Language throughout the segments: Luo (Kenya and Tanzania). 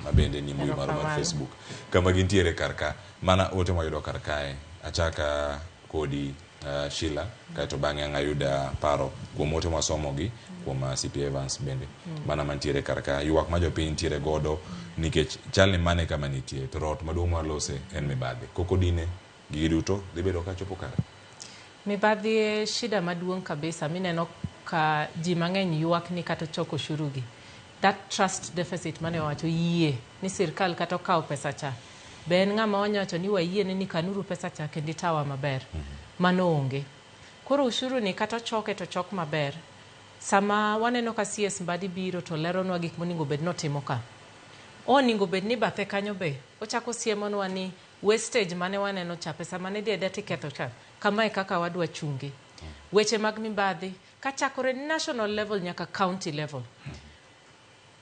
Ma bende ni mbui marwa mar Facebook. Kama gintiere kar ka, mana ote mwayudo kar kae. Achaka kodi Sheila, kaeto bang'e ang' ayud paro kuom ote mwasomogi kuom CP Evans bende. Mana mantiere kar ka, ywak ma jopiny nitiere godo nikech chal ni mano e kama nitie. To rot maduong' mwalose en mibadhi. Koko dine, gigi duto dhi bedo ka chopo kare. Mibadhi e shida maduong' kabisa mineno ka ji mang'eny ywak ni kata choko ushuru gi. That trust deficit mane wawacho yie ni sirkal kata okawo pesa cha. Be en ng'ama wanya wacho ni wayiene ni kanuru pesa cha kendo itawa maber. Mano onge. Koro ushuru ni kata ochoke to ochok maber. Sama waneno ka CS Mbadi biro to leronwa gik monego bed ni otimo ka. Onego bed ni bathe kanyo be ochako siemonwa ni wastage mane waneno cha, pesa mane idhi adhiya tiketho cha, kama e kaka wadwa chunge. Weche mag mibadhi kachakore national level nyaka county level.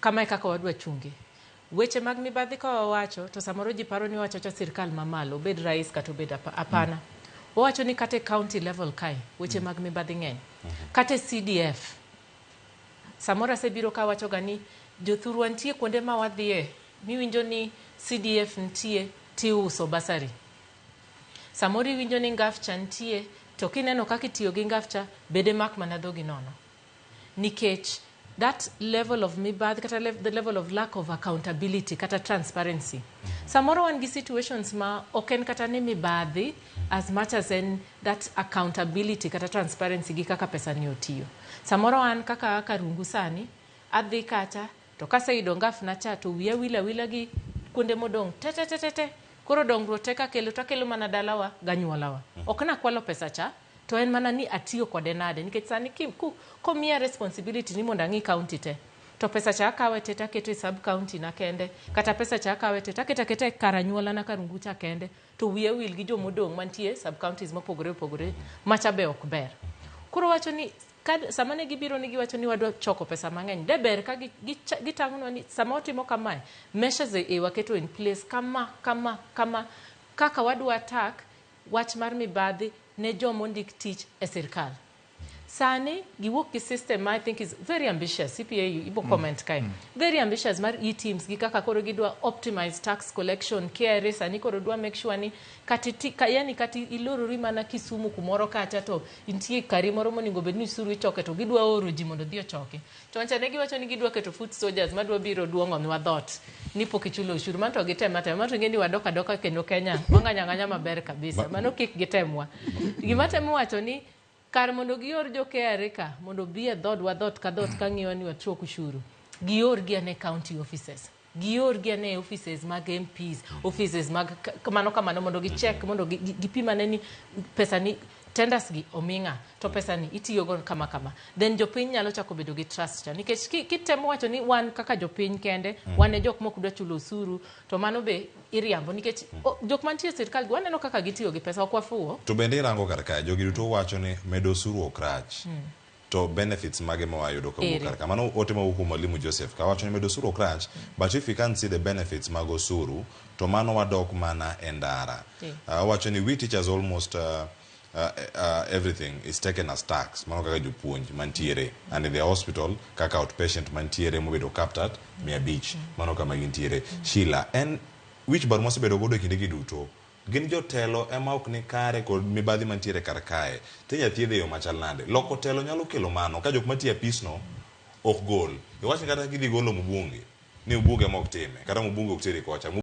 Kama e kaka wadwa chunge. Weche mag mibadhi ka wawacho to samoro ji paro ni wacho awacha sirkal mamalo, obed rais kata obed hapana. Wawacho ni kata e county level kae, weche mag mibadhi ng'eny. Kata e CDF. Samoro asebiro kawacho ga ni jothurwa nitie kuonde ma wadhiye miwinjo ni CDF nitie tiuso bursary. Samoro iwinjo ni ngaf cha nitie to kineno kaka itiyo gi ngaf cha bede mak mana dhogi nono. Nikech that level of mibadhi kata the level of lack of accountability kata transparency. Samoro wan gi situations ma ok en kata ni mibadhi as much as en that accountability kata transparency gi kaka pesa ni otiyo. Samoro an kaka Karungu sani, adhi kacha to kaseyudo ngaf na cha to wiya wil awila gi kuonde modong' te te te te te. Koro dongruok te kakelo to akelo mana dalawa ganyuolawa. Ok nakwalo pesa cha, to en mana ni atiyo kode nade. Nikech sani komiya responsibility ni mondo ang'i county te, to pesa cha akawe te taketo e sub county na kende, kata pesa cha akawe te taketo aketa e kar anyuola na Karungu cha kende, to wiya wil gi jomodong' mantie sub counties mopogore opogore, macha be ok ber. Koro wacho ni sama ne gibiro ni giwacho ni wadwa choko pesa mang'eny, de ber ka gitang'onwa ni sama watimo kamae, measures e waketo in place kama, kama, kama, kaka wadwa attack wach mar mibadhi ne joma ondik tich e sirkal. Sani giwuok gi system ma I think is very ambitious. CPA ibo comment kae. Very ambitious mar e-teams gi kaka koro gidwa optimize tax collection, KRA sani koro dwa make sure ni kati ti, ka, yani kati ilorori mana Kisumu kumoro kacha to nitie kari moro monego bed ni osuru ichoke to gidwa oro ji mondo odhi ochoki. Chon cha ne giwacho ni gidwa keto foot soldiers madwa biro duong'onwa dhoot ni pok ichulo ushuru. Mano to gitem atema. Mano to ing'e ni wadok adoka kendo Kenya wang'anyo ang'anya maber kabisa. Mano kik gitemwa. Gima temo wacho ni kar mondo gior jo KRA ka mondo obi e dhoodwa dhoot ka dhoot ka ng'iyo ni wachok ushuru, gior gi ane county offices. Gior gi ane offices mag MPs, offices mag kamano kamano mondo gicheck, mondo gipim ane ni pesa ni tenders gi omi ng'a, to pesa ni itiyogo kama kama. Then jopiny nyalo chako bedo gi trust cha. Nikech kitemo wacho ni wan kaka jopiny kende, wan e jok mok dwa chulo osuru, to mano be iriambo. Nikech jok mantie e sirkal gi waneno kaka gitiyo gi pesa, ok wafuwo. To bende irango kar kae, jogi duto wacho ni medo osuru ok rach. To benefits mage ma wayudo kawuok kar ka. Mano ote mawuok kuom Mwalimu Joseph ka wacho ni medo osuru ok rach, but if we can't see the benefits mag osuru, to mano wadok mana e ndara. Owacho ni we teachers almost everything is taken as tax. Mano kaka jopuonj mantiere and in the hospital kaka outpatient mantiere mobedo capped at 500. Mano kama gintiere. Sheila, en wich bar mwasebedo godo e kinde gi duto gin jotelo ema ok ni kare kod mibadhi mantiere kar kae. Tinya thiedhe e yo machal nade? Loko telo nyalo kelo mano ka jok matiyo e apis no ok gol. Iwach ni kata gidhi golo mbunge, ni mbunge ema ok time, kata mbunge ok teri kocha.